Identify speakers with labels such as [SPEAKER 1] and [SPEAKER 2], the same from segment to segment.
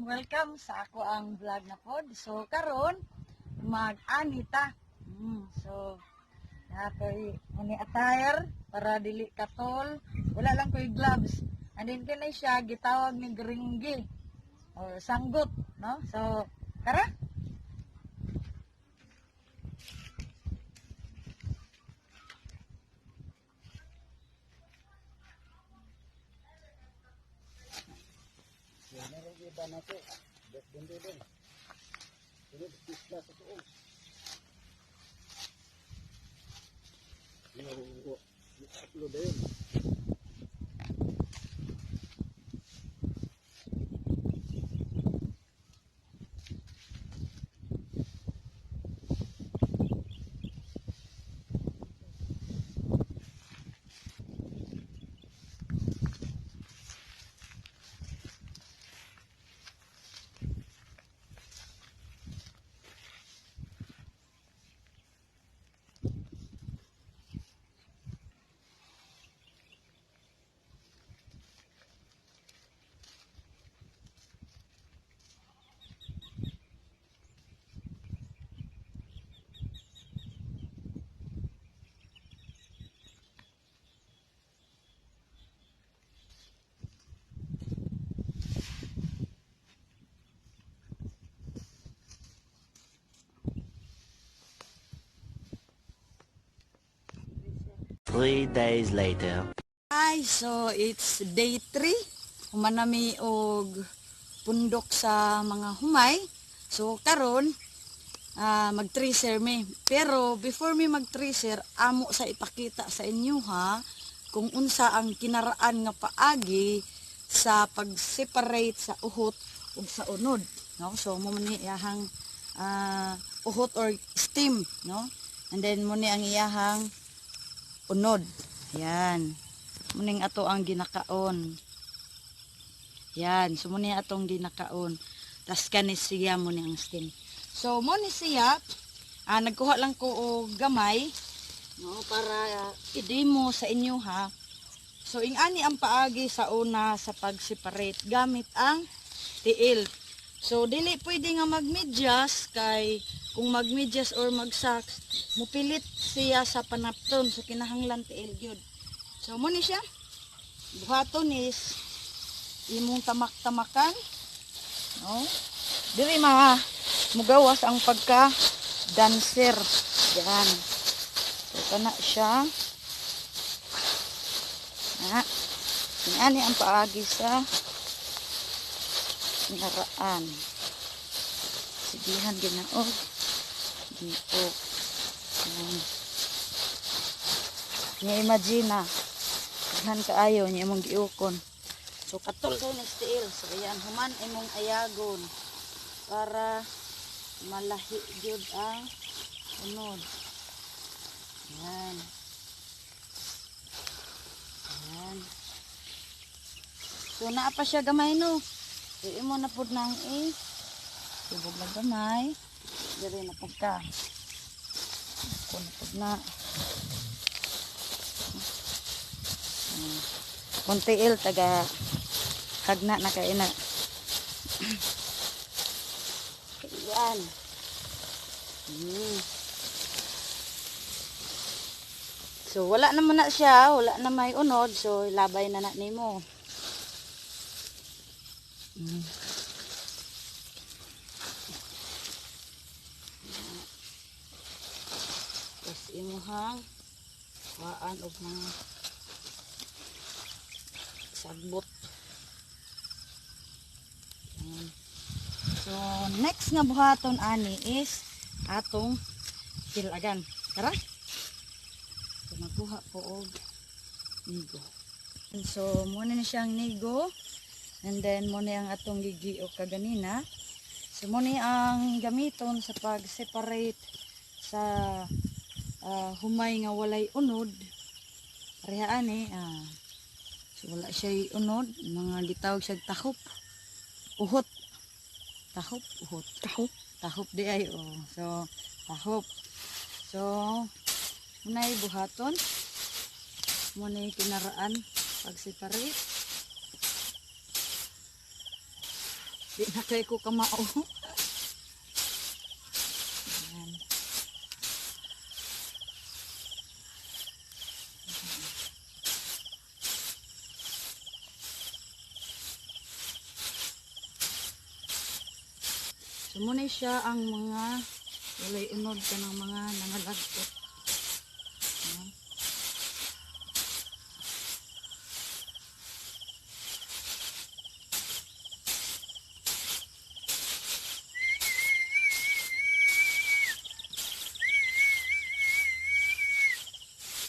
[SPEAKER 1] Welcome sa ako ang vlog na pod. So karon mag-ani ta. So nakoy muni attire para dili katol. Wala lang koy gloves. And then kini siya gitawag ni gringgi or sanggot, no? So tara.
[SPEAKER 2] Upload ayun.
[SPEAKER 3] 3 days later.
[SPEAKER 1] Ay, so it's day 3. Humanami og pundok sa mga humay. So karon mag-tracer mi. Pero before mi mag-tracer, amo sa ipakita sa inyo ha kung unsa ang kinaraan nga paagi sa pag-separate sa uhot ug sa unod, no? So mo man ni iyahang uhot or steam, no? And then mo ni ang iyahang unod. Yan. Muning ato ang ginakaon. Yan. So, muni atong ginakaon. Tas kani siya mo ni ang steam. So, mo ni siya, nagkuha lang ko og gamay, no, para i-demo sa inyo ha. So, ingani ang paagi sa una sa pag-separate gamit ang tiil. So, dili pwede nga magmedyas kay kung magmedyas or magsocks, mupilit siya sa panapton. So, kinahanglan tiil gyud. So, mo ni siya. Buhaton is imong tamak-tamakan. No? Dili ma mugawas ang pagka dancer. Yan. So, kana siya. Na. Ani ang paagi sa naraan. Sigihan ginaog. Dito. Yan. Nya imagine na. Daghan kaayo nya imong giukon. So katol kay ni tiil. So ayan human imong ayagon para malahi gyud ang unod. Yan. Yan. So naa pa siya gamay no. So imo na pud nang i tubog lang gamay. Diri na pud ka. Kuno pud na. Kung tiil taga hagna na kay na. Yan. So wala naman na siya, wala na may unod, so labay na na nimo. Tapos imuhang waan og mga sagbot. Yan. So next nga buhaton ani is atong tilagan. Tara. So magkuha po og nigo. And so muna na siyang nigo and then muna ang atong gigiok kaganina. So muna ang gamiton sa pag-separate sa humay nga walay unod. Pareha ani so wala siya unod, mga gitawag siya tahop. Uhot. Tahop, uhot.
[SPEAKER 4] Tahop.
[SPEAKER 1] Tahop di ay oh. So tahop. So munay buhaton. Munay kinaraan pag-separate. Di na kay ko kamao. Ayan. So muna siya ang mga walay unod kanang mga nangalagtot. Ayan.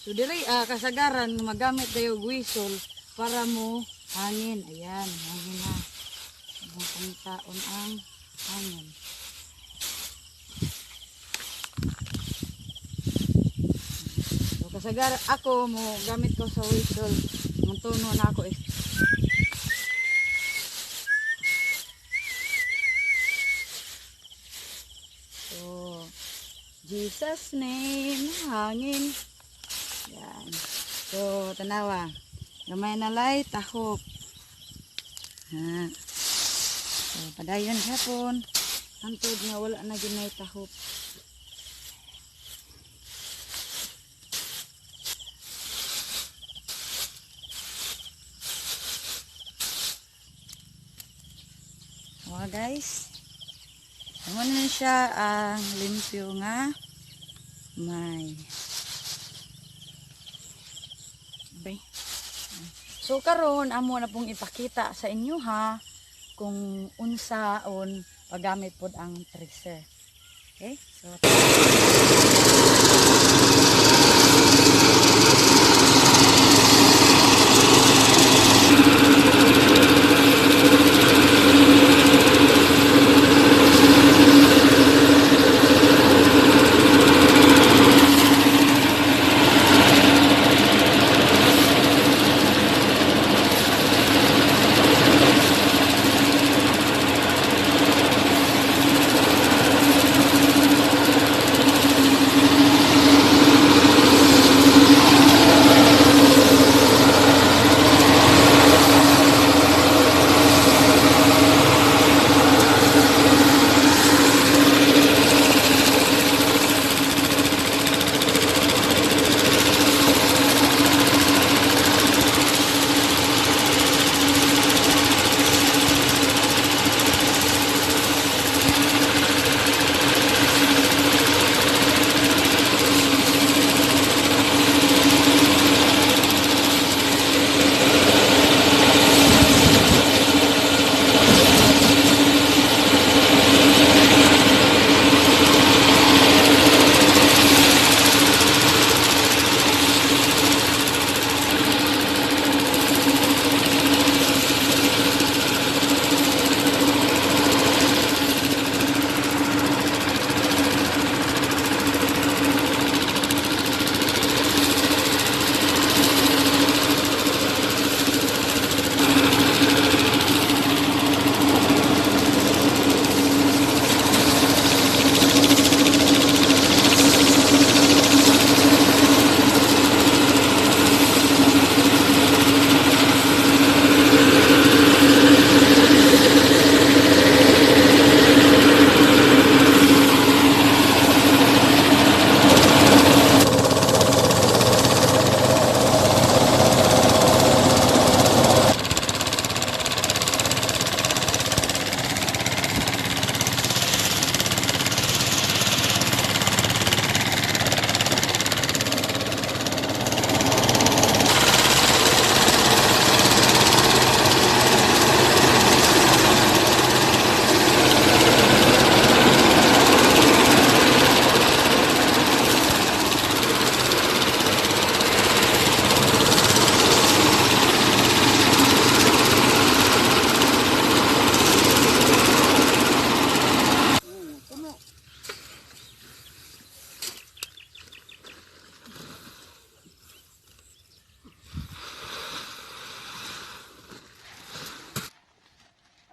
[SPEAKER 1] So diri kasagaran magamit tayo og whistle para mo hangin. Ayan, hangin na. Ang pangitaon ang hangin. So kasagaran ako mo gamit ko sa whistle. Muntuno na ako is. So Jesus name, hangin. Yan. So, tanawa. Gamay na lay, tahop. Ha. So, padayon hapon. Hantod nga wala na ginay tahop. Mga guys, amo na siya ang limpyo nga may. Bay. So karon amo na pong ipakita sa inyo ha kung unsaon paggamit pod ang tracer. Okay? So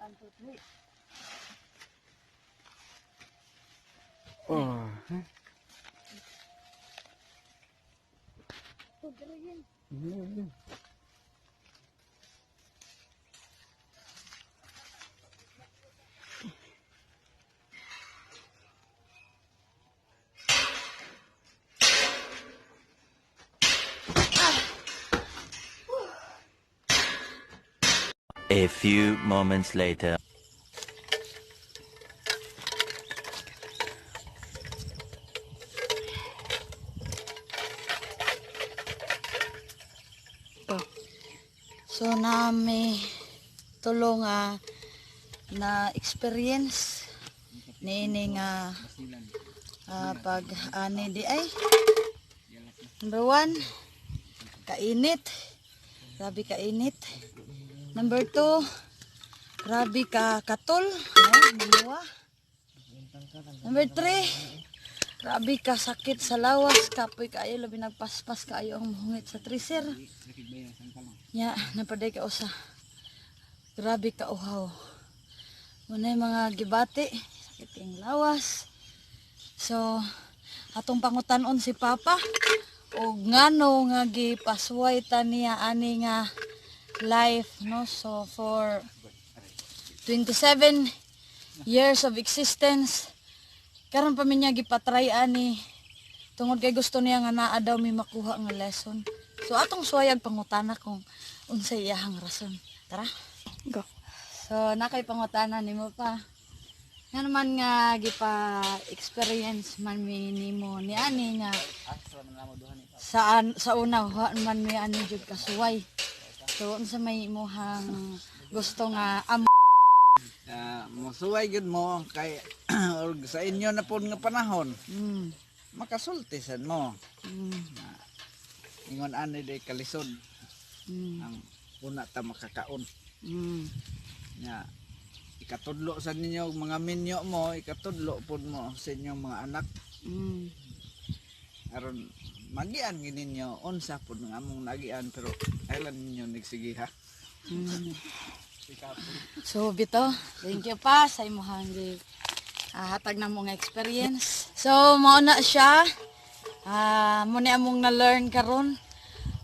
[SPEAKER 1] 1, 2, 3.
[SPEAKER 2] Oh.
[SPEAKER 3] A few moments later.
[SPEAKER 1] Pa. So nami tulo nga na experience niini nga pag ani di ay. Number one, kainit. Grabe kainit. Number two, grabe ka katol. No, maluwa. Number three, grabe ka sakit sa lawas. Kapoy kaayo, labi nagpaspas kaayo ang muhungit sa thresher. Nya, napaday ka usa. Grabe ka uhaw. Muna yung mga gibati, sakit yung lawas. So, atong pangutanon si Papa og ngano nga gipasway ta niya ani nga life, no? So for 27 years of existence, karon pa mi niya gipatry ani tungod kay gusto niya nga naa daw mi makuha nga lesson. So atong suwayag pangutana kung unsay iyahang rason. Tara.
[SPEAKER 2] Go.
[SPEAKER 1] So nakay pangutana nimo pa. Nga naman nga gipa-experience man mi nimo ni ani nga sa una wa man mi ani jud kasuway. So unsa may imuhang gusto nga amo?
[SPEAKER 4] Musuway gyud mo kay or sa inyo na pod nga panahon makasulti sad mo. Ingon ani day kalisod ang una ta makakaon. Nya ikatudlo sa ninyo mga minyo mo, ikatudlo pod mo sa inyong mga anak aron magian gid ninyo unsa pod nga among nagian, pero kailan ninyo nagsige ha.
[SPEAKER 1] So bito, thank you pa sa imuhang gi hatag na mo nga experience. So mao na siya. Mo ni among na-learn karon.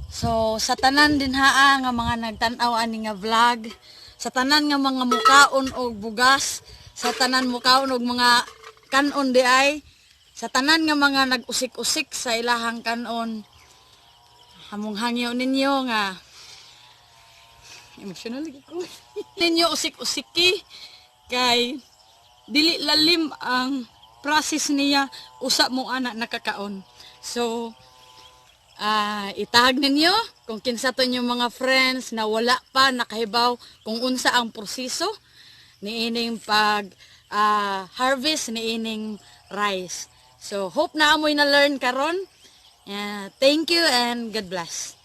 [SPEAKER 1] So sa tanan din haa nga mga nagtan-aw ani nga vlog, sa tanan nga mga mukaon og bugas, sa tanan mukaon og mga kanon di ay, sa tanan nga mga nag-usik-usik sa ilahang kanon, among hangyo ninyo nga emotional lagi ko. Ninyo usik-usiki kay dili lalim ang process niya usa mo ana nakakaon. So itag ninyo kung kinsa to inyong mga friends na wala pa nakahibaw kung unsa ang proseso niining pag harvest niining rice. So hope na amoy na learn karon. Thank you and God bless.